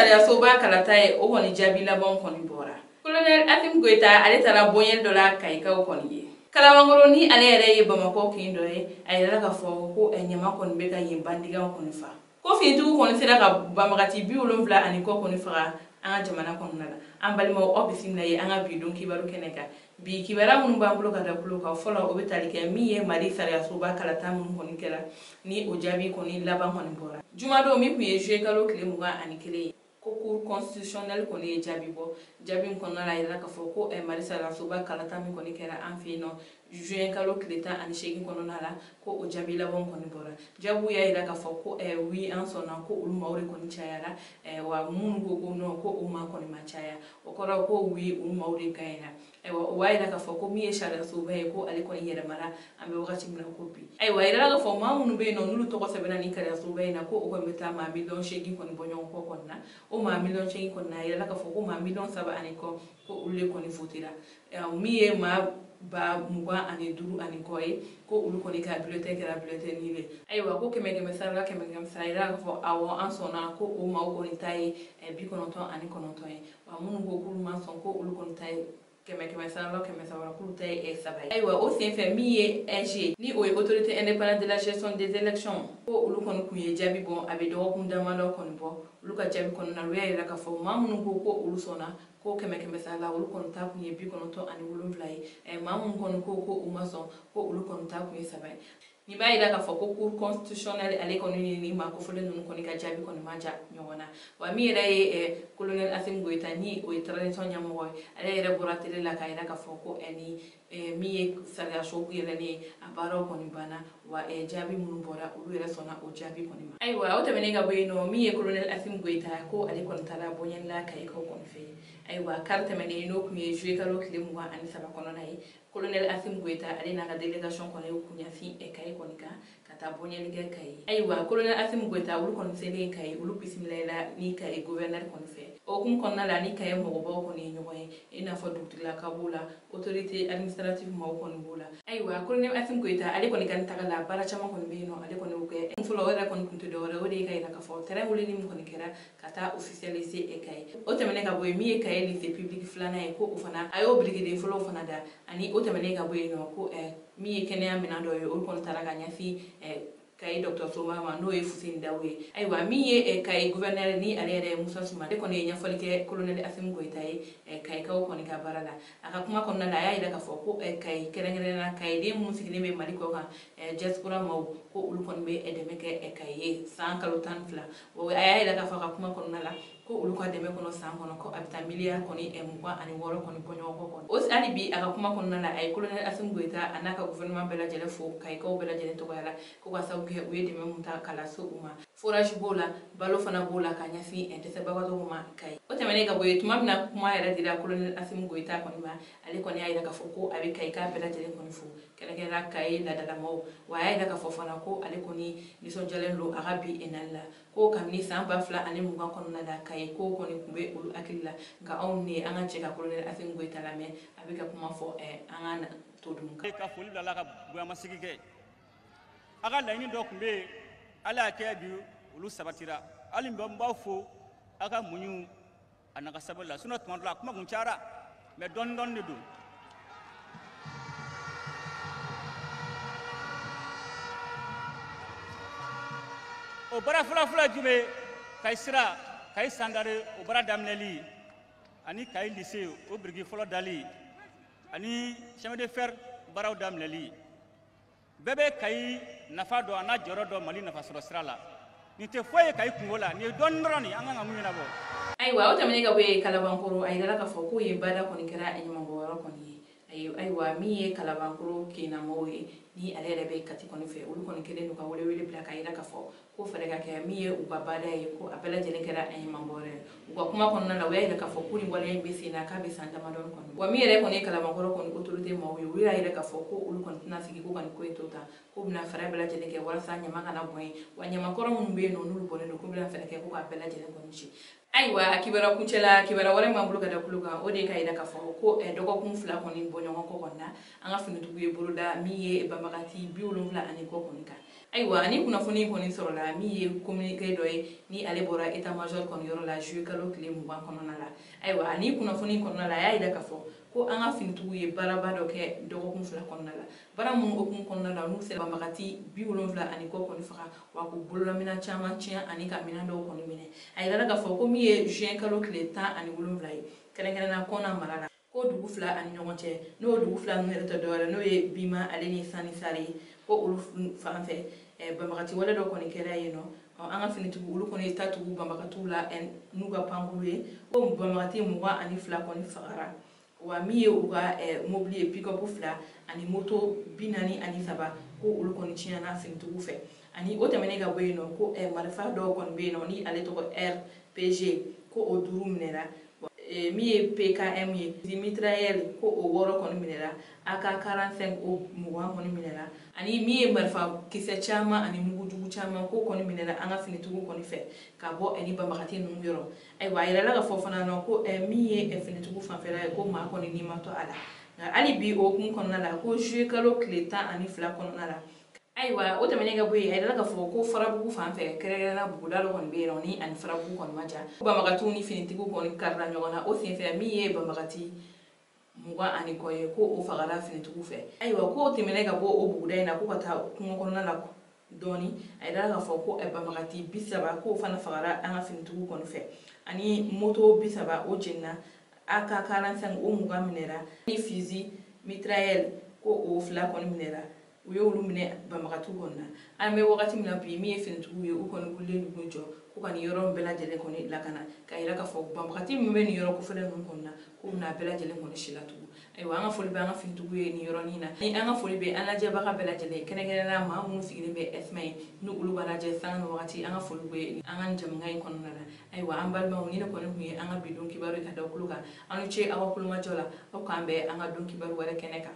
sariyasoba kalata ye, o kɔni jaabi labanw kɔni bɔra. Colonel Assimi Goïta ale taara bonyɛli dɔ la Kayikaw kɔni ye. Kalabankɔrɔ ni ale yɛrɛ ye Bamakɔ kin dɔ ye, a yirala k'a fɔ ko ɲama kɔni bɛ ka yen bandiganw kɔni fa. Ko finitigiw kɔni sera ka banbagati 70 ani kɔ kɔni faga an ka jamana kɔnɔna la. An balimaw, aw bisimila ye an ka bi don kibaru kɛnɛ kan. Bi kibaruya minnu b'an bolo ka da kulo kan, fɔlɔ o bɛ tali kɛ min ye Mali sariyasoba kalata minnu kɔni kɛra ni o jaabi kɔni laban kɔni bɔra. Jumadon min tun ye juillet kalo tile 21 ye, ko cour constitutionnelle kɔni ye jaabi bɔ. Jaabi min kɔnɔna la, a yirala k'a fɔ ko Mali sariyasoba kalata min kɔni kɛra an fɛ yen nɔ juin kalo tile 18 kɔnɔna la, ko o jaabi labanw kɔni bɔra. Jaabiw y'a yira k'a fɔ ko oui an sɔnna, ko olu maaw de kɔni cayara, wa minnu ko ko non, ko o maa kɔni ma caya, o kɔrɔ ko oui olu maaw de gagnera. Ayiwa, o b'a yira k'a fɔ ko min ye sariyasoba ye, ko ale kɔni yɛlɛmara an bɛ wagati min na ko bi. Ayiwa, a yirala k'a fɔ maa minnu bɛ yen nɔ n'olu tɔgɔ sɛbɛnna nin sariyasoba in na, ko o kɔni bɛ taa maa 8 miliyɔn kɔni bɔ ɲɔgɔn kɔ kɔni na. O maa 8 miliyɔn kɔni na, a yirala k'a fɔ ko maa 3 miliyɔn ani kɔ, ko olu de kɔni votera. Min ye maa 25,000 ani kɔ ye, ko olu kɔni ka bulletin kɛra bulletin nul ye. Ayiwa, ko kɛmɛ kɛmɛ sara la, kɛmɛ kɛmɛ sara, yira k'a fɔ awɔ an sɔnna, ko o maaw kɔni ta ye 99 ye. Wa minnu ko k'olu ma sɔn, ko olu kɔni ta ye kɛmɛ kɛmɛ sara la, 300, k'olu ta ye 3 ye. Ayiwa, o senfɛ min ye AIGE, ni o ye Autorité indépendante de la gestion des élections, ko olu kɔni kun ye jaabi bɔ a bɛ dɔgɔkun damadɔ kɔni bɔ. Olu ka jaabi kɔnɔna na, u y'a yira k'a fɔ maa minnu ko ko olu sɔnna, ko kɛmɛ kɛmɛ sara la, olu kɔni ta kun ye 97 ye. Maa minnu kɔni ko ko u ma sɔn, ko olu kɔni ta kun ye 3 ye. Nin b'a yira k'a fɔ ko cour constitutionnelle ale kɔni ni nin maa kofɔlen ninnu kɔni ka jaabi kɔni ma ja ɲɔgɔn na. Wa min yɛrɛ ye colonel Assimi Goïta, ni o ye transition ɲɛmɔgɔ ye, ale yɛrɛ bɔra télé la k'a yira k'a fɔ ko ni min ye sariyaso yɛlɛnnen ye, a baaraw kɔni banna, wa jaabi minnu bɔra, olu yɛrɛ sɔnna o jaabi kɔni ma. Ayiwa, o tɛmɛnen ka bɔ yen nɔ, min ye colonel Assimi Goïta, ko ale kɔni taara bɔɲɛli la Kayikaw kɔni fɛ yen. Ayiwa, kari tɛmɛnen, n'o tun ye juillet kalo tile 23 kɔnɔna ye, colonel Assimi Goïta ale n'a ka délégation kɔni y'u kun ɲɛsin Kayi kɔni kan ka taa bɔɲɛli kɛ Kayi. Ayiwa, colonel Assimi Goïta olu kɔni selen Kayi, olu bisimilayila ni Kayi gouverneur kɔni fɛ. O hukumu kɔnɔna la, ni Kayi mɔgɔbaw kɔni ye ɲɔgɔn ye, i n'a fɔ dugutigilaka b'o la, autorité administrative maaw kɔni b'o la. Ayiwa, colonel Assimi Goïta ale kɔni ka taga la, baara caman kɔni bɛ yen nɔ ale kɔni y'o kɛ. Fɔlɔ, o yɛrɛ kɔni kun tɛ dɔwɛrɛ, o de ye ka yira k'a fɔ train wulili min kɔni kɛra ka taa officialiser Kayi. O tɛmɛnen ka bɔ yen, min ye Kayi lycée public filanan ye, ko o fana a y'o birikiden fɔlɔw fana da. Ani o tɛmɛnen ka bɔ yen nɔ, ko min ye kɛnɛya minɛn dɔ ye, olu kɔni taara ka ɲɛsin Kayi dɔgɔtɔrɔsoba ma, n'o ye Fuseni Dawu ye. Ayiwa, min ye Kayi gouverneur, ni ale yɛrɛ ye Musa Sumare, ale kɔni ye ɲɛfɔli kɛ colonel Assimi Goïta ye Kayikaw kɔni ka baara la. A ka kuma kɔnɔna la, a y'a yira k'a fɔ ko Kayi, kɛrɛnkɛrɛnnenya la Kayiden minnu sigilen bɛ Mali kɔ kan, diaspora maaw, ko olu kɔni bɛ dɛmɛ kɛ Kayi ye san kalo 12. A y'a yira k'a fɔ a ka kuma kɔnɔna la ko olu ka dɛmɛ kɔnɔ san kɔnɔ, ko a bɛ taa miliyari kɔni 26 kɔni bɔ ɲɔgɔn kɔ kɔni. O hali bi a ka kuma kɔnɔna la, a ye colonel Assimi Goïta a n'a ka gouvernement bɛɛ lajɛlen fo Kayikaw bɛɛ lajɛlen tɔgɔya la, ko ka sababu kɛ u ye dɛmɛ mun ta k'a lase u ma, forage b'o la, balo fana b'o la, ka ɲɛsin dɛsɛbagatɔw ma Kayi. O tɛmɛnen ka bɔ yen, tuma min na kuma yɛrɛ dira colonel Assimi Goïta kɔni ma, ale kɔni y'a yira k'a fɔ ko a bɛ Kayika bɛɛ lajɛlen kɔni fo, kɛrɛnkɛrɛnnenya Kayi laadalamaw. Wa a y'a yira k'a fɔ fana ko ale kɔni nisɔndiyalen don a ka bi nali la, ko kabini san 2020 kɔnɔna la, Kayi ko kɔni tun bɛ olu hakili la. Nka anw ni an ka jɛ ka colonel Assimi Goïta lamɛn, a bɛ ka kuma fɔ, an ka to dun kan. Ka foli bila la ka bonyamasigi kɛ. A ka laɲini dɔ tun bɛ yen, Ala y'a kɛ bi olu sabatira. Hali bi n b'aw fo aw ka muɲu a n'a ka sabali la, sinon tuma dɔ la a kuma kun cayara, mais dɔɔni dɔɔni de don. O baara fɔlɔ-fɔlɔ ye jumɛn ye? Kayi sira, Kayi Sangare, o baara daminɛli, ani Kayi lycée, o biriki fɔlɔ dali, ani chemin de fer baaraw daminɛli. Bɛɛ bɛ Kayi nafa dɔn, a n'a jɔyɔrɔ dɔn Mali nafasɔrɔ sira la. Nin tɛ foyi ye Kayi kungo la, nin ye dɔɔni dɔrɔn de, an kan ka mun ɲɛnabɔ. Ayiwa, o tɛmɛnen ka bɔ yen, Kalabankɔrɔ, a yirala k'a fɔ k'o ye baara kɔni kɛra ɲamanbɔyɔrɔ kɔni ye. Ayiwa, min ye Kalabankɔrɔ kinamaw ye, ni ale yɛrɛ bɛ Kati kɔni fɛ, olu kɔni kɛlen don ka welewele bila k'a yira k'a fɔ ko fɛɛrɛ ka kɛ min ye u ka baara ye, ko a bɛɛ lajɛlen kɛra ɲamanbɔyɔrɔ ye. U ka kuma kɔnɔna la, u y'a yira k'a fɔ ko nin waleya in bɛ sen na k'a bɛ san damadɔni kɔni. Wa min yɛrɛ kɔni ye Kalabankɔrɔ kɔni autorité maaw ye, u y'a yira k'a fɔ ko olu kɔni tɛna sigi ko ka nin ko in to tan, k'u bɛna fɛɛrɛ bɛɛ lajɛlen kɛ walasa ɲama kana bɔn yen. Wa ɲamakɔrɔ minnu bɛ yen nɔ, n'olu bɔnnen don, k'u bɛna fɛɛrɛ kɛ ko k'a bɛɛ lajɛlen kɔni ci. Ayiwa, kibaruya kuncɛla, kibaruya wɛrɛ min b'an bolo ka da kulo kan, o de ye k'a yira k'a fɔ ko dɔgɔkun 2 kɔni bɔ ɲɔgɔn kɔ kɔni na, an ka finitigiw ye boloda min ye banbagati 70 ani kɔ kɔni kan. Ayiwa, ni kunnafoni kɔni sɔrɔla, min ye communiqué dɔ ye ni ale bɔra état major kɔni yɔrɔ la juillet kalo tile 20 kɔnɔna la. Ayiwa, ni kunnafoni kɔnɔna la, a y'a jira k'a fɔ ko an ka finitigiw ye baaraba dɔ kɛ dɔgɔkun 2 kɔnɔna la. Baara minnu hukumu kɔnɔna la, n'u sera banbagati 70 ani kɔ kɔni faga, wa k'u bololaminɛ caman tiɲɛ ani ka minɛn dɔw kɔni minɛ. A yirala k'a fɔ ko min ye juin kalo tile 17 ye, kɛrɛnkɛrɛnnenya Kɔna mara la, ko dugu 2 ani ɲɔgɔn cɛ, n'o dugu 2 ninnu yɛrɛ tɛ dɔwɛrɛ, n'o ye Bima ale ni Sanisare ye, ko olu fan fɛ banbagati wale dɔ kɔni kɛra yen nɔ. An ka finitigiw, olu kɔni ye ta tugu banbagatiw la n'u ka pankuru ye, ko banbagati 22 kɔni fagara. Wa min ye u ka mobili ye, pick-up 2 ani moto 43, ko olu kɔni tiɲɛna finitigiw fɛ. Ani o tɛmɛnen ka bɔ yen nɔ, ko marifa dɔw kɔni bɛ yen nɔ ni ale tɔgɔ RPG, ko o 5 minɛra. Min ye PKM ye, mitrailleur, ko o 6 kɔni minɛra, AK45 o 20 kɔni minɛra, ani min ye marifa kisɛ caman ani mugujugu caman, ko kɔni minɛra an ka finitigiw kɔni fɛ ka bɔ ni banbagati ninnu yɔrɔ. Ayiwa, a yirala ka fɔ fana nɔ ko min ye finitigiw fanfɛla ye, ko maa kɔni ni ma to a la. Nka hali bi o hukumu kɔnɔna la, ko juillet kalo tile 12 kɔnɔna la. Ayiwa, o tɛmɛnen ka bɔ yen, a yirala k'a fɔ ko Farabugu fan fɛ, kɛrɛnkɛrɛnnenya buguda dɔ kɔni bɛ yen nɔ ni ani Farabugu kɔni ma jan, banbagatiw ni finitigiw kɔni karila ɲɔgɔn na. O senfɛ, min ye banbagati 20 ani kɔ ye, ko o fagara finitigiw fɛ. Ayiwa, k'o tɛmɛnen ka bɔ o buguda in na, ko ka taa kungo kɔnɔna la dɔɔni, a yirala k'a fɔ ko banbagati 30, k'o fana fagara an ka finitigiw kɔni fɛ, ani moto 30 o jenina, AK45 o 20 minɛra, ni fusil mitrailleur ko o 2 kɔni minɛra. U ye olu minɛ banbagatiw kɔni na. An bɛ wagati min na bi, min ye finitigiw ye, u kɔni wulilen don k'u jɔ ko ka nin yɔrɔ bɛɛ lajɛlen kɔni lakana, k'a yira k'a fɔ banbagati min bɛ nin yɔrɔ kofɔlen ninnu kɔni na, k'u bɛna a bɛɛ lajɛlen kɔni si latugu. Ayiwa, an ka foli bɛ an ka finitigiw ye nin yɔrɔnin na, ni an ka foli bɛ an lajɛbaga bɛɛ lajɛlen, kɛrɛnkɛrɛnnenya maa minnu sigilen bɛ Esma ye, n'u olu b'a lajɛ sanga ni wagati. An ka foli bɛ an ka nin jɛmukan in kɔnɔna la. Ayiwa, an balimaw, ni ne kɔni tun ye an ka bi don kibaru ye ka da tulo kan. Aw ni ce aw ka kulomajɔ la. Aw k'an bɛn an ka don kibaru wɛrɛ kɛnɛ kan.